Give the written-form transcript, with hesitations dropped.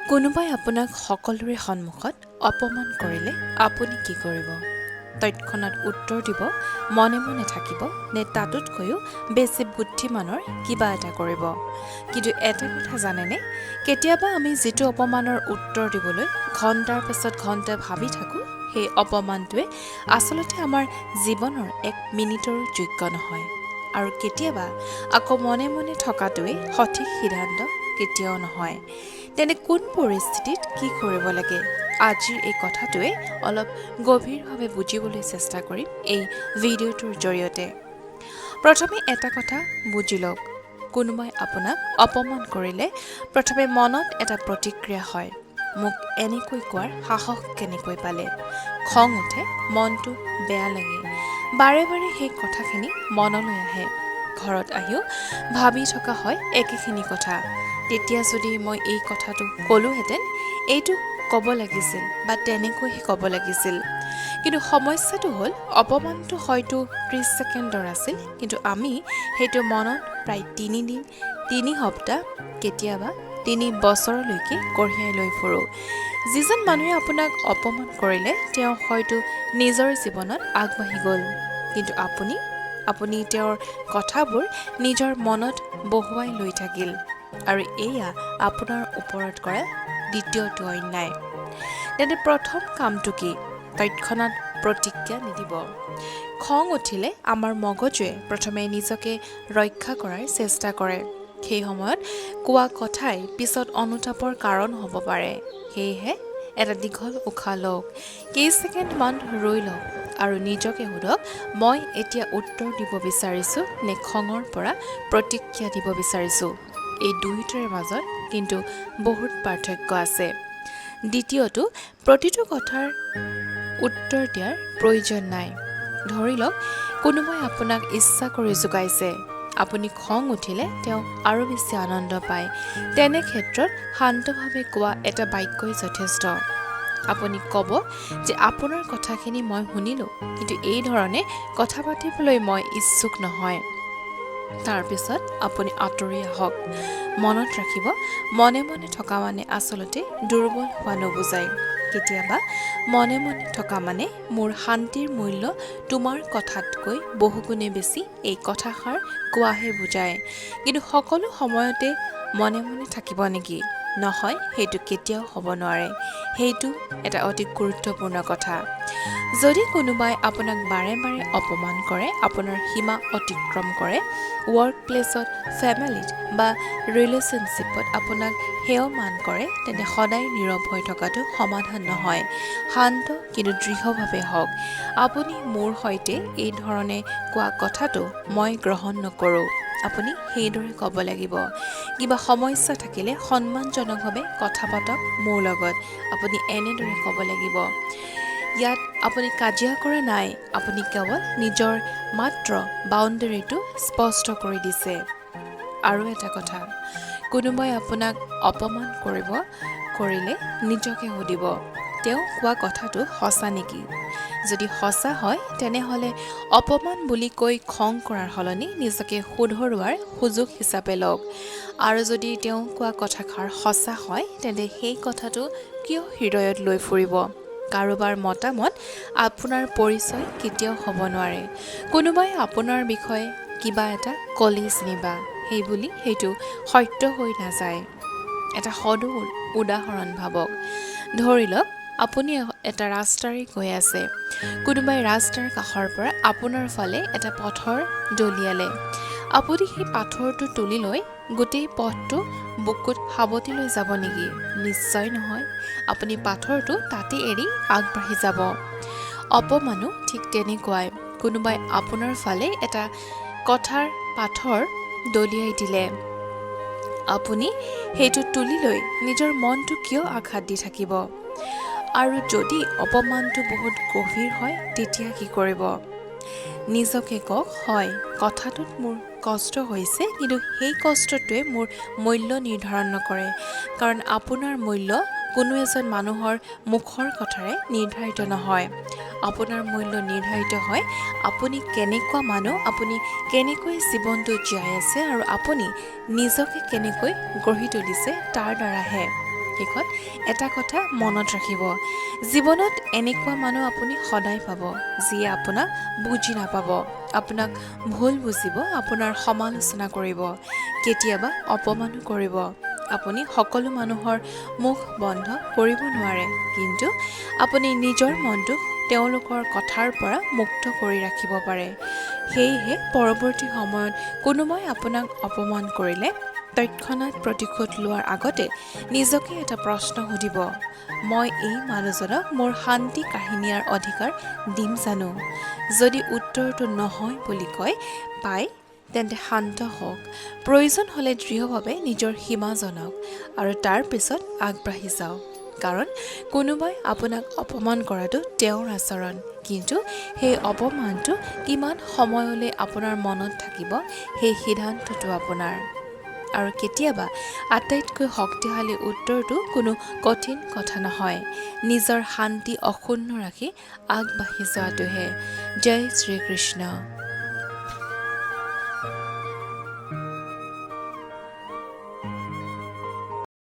কোনোবাই আপোনাক সকলোৰে সন্মুখত অপমান কৰিলে আপুনি কি কৰিব? তৎক্ষণাত উত্তৰ দিব, মনে মনে থাকিব নে তাতোতকৈও বেছি বুদ্ধিমানৰ কিবা এটা কৰিব? কিন্তু এটা কথা জানেনে, কেতিয়াবা আমি যিটো অপমানৰ উত্তৰ দিবলৈ ঘণ্টাৰ পাছত ঘণ্টা ভাবি থাকোঁ, সেই অপমানটোৱে আচলতে আমাৰ জীৱনৰ এক মিনিটৰো যোগ্য নহয়। আৰু কেতিয়াবা আকৌ মনে মনে থকাটোৱেই সঠিক সিদ্ধান্ত কেতিয়াও নহয়। তেনে কোন পৰিস্থিতিত কি কৰিব লাগে, আজিৰ এই কথাটোৱে অলপ গভীৰভাৱে বুজিবলৈ চেষ্টা কৰিম এই ভিডিঅ'টোৰ জৰিয়তে। প্ৰথমে এটা কথা বুজি লওক, কোনোবাই আপোনাক অপমান কৰিলে প্ৰথমে মনত এটা প্ৰতিক্ৰিয়া হয়, মোক এনেকৈ কোৱাৰ সাহস কেনেকৈ পালে? খং উঠে, মনটো বেয়া লাগে, বাৰে বাৰে সেই কথাখিনি মনলৈ আহে। ঘৰত আহিও ভাবি থকা হয় একেখিনি কথা, তেতিয়া যদি মই এই কথাটো ক'লোহেঁতেন, এইটো ক'ব লাগিছিল বা তেনেকৈহে ক'ব লাগিছিল। কিন্তু সমস্যাটো হ'ল, অপমানটো হয়তো 30 ছেকেণ্ডৰ আছিল, কিন্তু আমি সেইটো মনত প্ৰায় 3 দিন, 3 সপ্তাহ, কেতিয়াবা 3 বছৰলৈকে কঢ়িয়াই লৈ ফুৰোঁ। যিজন মানুহে আপোনাক অপমান কৰিলে, তেওঁ হয়তো নিজৰ জীৱনত আগবাঢ়ি গ'ল, কিন্তু আপুনি তেওঁৰ কথাবোৰ নিজৰ মনত বহুৱাই লৈ থাকিল আৰু এয়া আপোনাৰ ওপৰত কৰা দ্বিতীয়টো অন্যায়। তেন্তে প্ৰথম কামটো কি? তৎক্ষণাত প্ৰতিক্ৰিয়া নিদিব। খং উঠিলে আমাৰ মগজুৱে প্ৰথমে নিজকে ৰক্ষা কৰাৰ চেষ্টা কৰে। সেই সময়ত কোৱা কথাই পিছত অনুতাপৰ কাৰণ হ'ব পাৰে। সেয়েহে এটা দীঘল উশাহ লওক, কেইছেকেণ্ডমান ৰৈ লওক আৰু নিজকে সোধক, মই এতিয়া উত্তৰ দিব বিচাৰিছোঁ নে খঙৰ পৰা প্ৰতিক্ৰিয়া দিব বিচাৰিছোঁ? এই দুয়োটাৰ মাজত কিন্তু বহুত পাৰ্থক্য আছে। দ্বিতীয়টো, প্ৰতিটো কথাৰ উত্তৰ দিয়াৰ প্ৰয়োজন নাই। ধৰি লওক, কোনোবাই আপোনাক ইচ্ছা কৰি জোকাইছে। আপুনি খং উঠিলে তেওঁ আৰু বেছি আনন্দ পায়। তেনে ক্ষেত্ৰত শান্তভাৱে কোৱা এটা বাক্যই যথেষ্ট। আপুনি ক'ব যে আপোনাৰ কথাখিনি মই শুনিলোঁ, কিন্তু এই ধৰণে কথা পাতিবলৈ মই ইচ্ছুক নহয়। তাৰপিছত আপুনি আঁতৰি আহক। মনত ৰাখিব, মনে মনে থকা মানে আচলতে দুৰ্বল হোৱা নুবুজায়। কেতিয়াবা মনে মনে থকা মানে মোৰ শান্তিৰ মূল্য তোমাৰ কথাতকৈ বহুগুণে বেছি, এই কথাষাৰ কোৱাহে বুজায়। কিন্তু সকলো সময়তে মনে মনে থাকিব নেকি? নহয়, সেইটো কেতিয়াও হ'ব নোৱাৰে। সেইটো এটা অতি গুৰুত্বপূৰ্ণ কথা। যদি কোনোবাই আপোনাক বাৰে বাৰে অপমান কৰে, আপোনাৰ সীমা অতিক্ৰম কৰে, ৱৰ্ক প্লেচত, ফেমিলিত বা ৰিলেশ্যনশ্বিপত আপোনাক হেয় মান কৰে, তেন্তে সদায় নীৰৱ হৈ থকাটো সমাধান নহয়। শান্ত কিন্তু দৃঢ়ভাৱে হওক, আপুনি মোৰ সৈতে এই ধৰণে কোৱা কথাটো মই গ্ৰহণ নকৰোঁ, আপুনি সেইদৰে ক'ব লাগিব। কিবা সমস্যা থাকিলে সন্মানজনকভাৱে কথা পাতক মোৰ লগত, আপুনি এনেদৰে ক'ব লাগিব। ইয়াত আপুনি কাজিয়া কৰা নাই, আপুনি কেৱল নিজৰ মাত্ৰ বাউণ্ডেৰীটো স্পষ্ট কৰি দিছে। আৰু এটা কথা, কোনোবাই আপোনাক অপমান কৰিলে নিজকে সুধিব, তেওঁ কোৱা কথাটো সঁচা নেকি? যদি সঁচা হয়, তেনেহ'লে অপমান বুলি কৈ খং কৰাৰ সলনি নিজকে শুধৰোৱাৰ সুযোগ হিচাপে লওক। আৰু যদি তেওঁ কোৱা কথাষাৰ সঁচা হয়, তেন্তে সেই কথাটো কিয় হৃদয়ত লৈ ফুৰিব? কাৰোবাৰ মতামত আপোনাৰ পৰিচয় কেতিয়াও হ'ব নোৱাৰে। কোনোবাই আপোনাৰ বিষয়ে কিবা এটা ক'লেই যেনিবা, সেইবুলি সেইটো সত্য হৈ নাযায়। এটা সৰু উদাহৰণ ভাবক। ধৰি লওক, আপুনি এটা ৰাস্তাৰে গৈ আছে। কোনোবাই ৰাস্তাৰ কাষৰ পৰা আপোনাৰ ফালে এটা পাথৰ দলিয়ালে। আপুনি সেই পাথৰটো তুলি লৈ গোটেই পথটো বুকুত সাৱটি লৈ যাব নেকি? নিশ্চয় নহয়। আপুনি পাথৰটো তাতে এৰি আগবাঢ়ি যাব। অপমানো ঠিক তেনেকুৱাই। কোনোবাই আপোনাৰ ফালে এটা কথাৰ পাথৰ দলিয়াই দিলে, আপুনি সেইটো তুলি লৈ নিজৰ মনটো কিয় আঘাত দি থাকিব? আৰু যদি অপমানটো বহুত গভীৰ হয়, তেতিয়া কি কৰিব? নিজকে কওক, হয়, কথাটোত মোৰ কষ্ট হৈছে, কিন্তু সেই কষ্টটোৱে মোৰ মূল্য নিৰ্ধাৰণ নকৰে। কাৰণ আপোনাৰ মূল্য কোনো এজন মানুহৰ মুখৰ কথাৰে নিৰ্ধাৰিত নহয়। আপোনাৰ মূল্য নিৰ্ধাৰিত হয় আপুনি কেনেকুৱা মানুহ, আপুনি কেনেকৈ জীৱনটো জীয়াই আছে আৰু আপুনি নিজকে কেনেকৈ গঢ়ি তুলিছে তাৰ দ্বাৰাহে। শেষত এটা কথা মনত ৰাখিব, জীৱনত এনেকুৱা মানুহ আপুনি সদায় পাব যিয়ে আপোনাক বুজি নাপাব, আপোনাক ভুল বুজিব, আপোনাৰ সমালোচনা কৰিব, কেতিয়াবা অপমানো কৰিব। আপুনি সকলো মানুহৰ মুখ বন্ধ কৰিব নোৱাৰে, কিন্তু আপুনি নিজৰ মনটোক তেওঁলোকৰ কথাৰ পৰা মুক্ত কৰি ৰাখিব পাৰে। সেয়েহে পৰৱৰ্তী সময়ত কোনোবাই আপোনাক অপমান কৰিলে তৎক্ষণাত প্ৰতিশোধ লোৱাৰ আগতে নিজকে এটা প্ৰশ্ন সুধিব, মই এই মানুহজনক মোৰ শান্তি কাঢ়ি নিয়াৰ অধিকাৰ দিম জানো? যদি উত্তৰটো নহয় বুলি কয় পায়, তেন্তে শান্ত হওক। প্ৰয়োজন হ'লে দৃঢ়ভাৱে নিজৰ সীমা জনাওক আৰু তাৰ পিছত আগবাঢ়ি যাওক। কাৰণ কোনোবাই আপোনাক অপমান কৰাটো তেওঁৰ আচৰণ, কিন্তু সেই অপমানটো কিমান সময়লৈ আপোনাৰ মনত থাকিব সেই সিদ্ধান্তটো আপোনাৰ। আৰু কেতিয়াবা আটাইতকৈ শক্তিশালী উত্তৰটো কোনো কঠিন কথা নহয়, নিজৰ শান্তি অক্ষুণ্ণ ৰাখি আগবাঢ়ি যোৱাটোহে। জয় শ্ৰীকৃষ্ণ।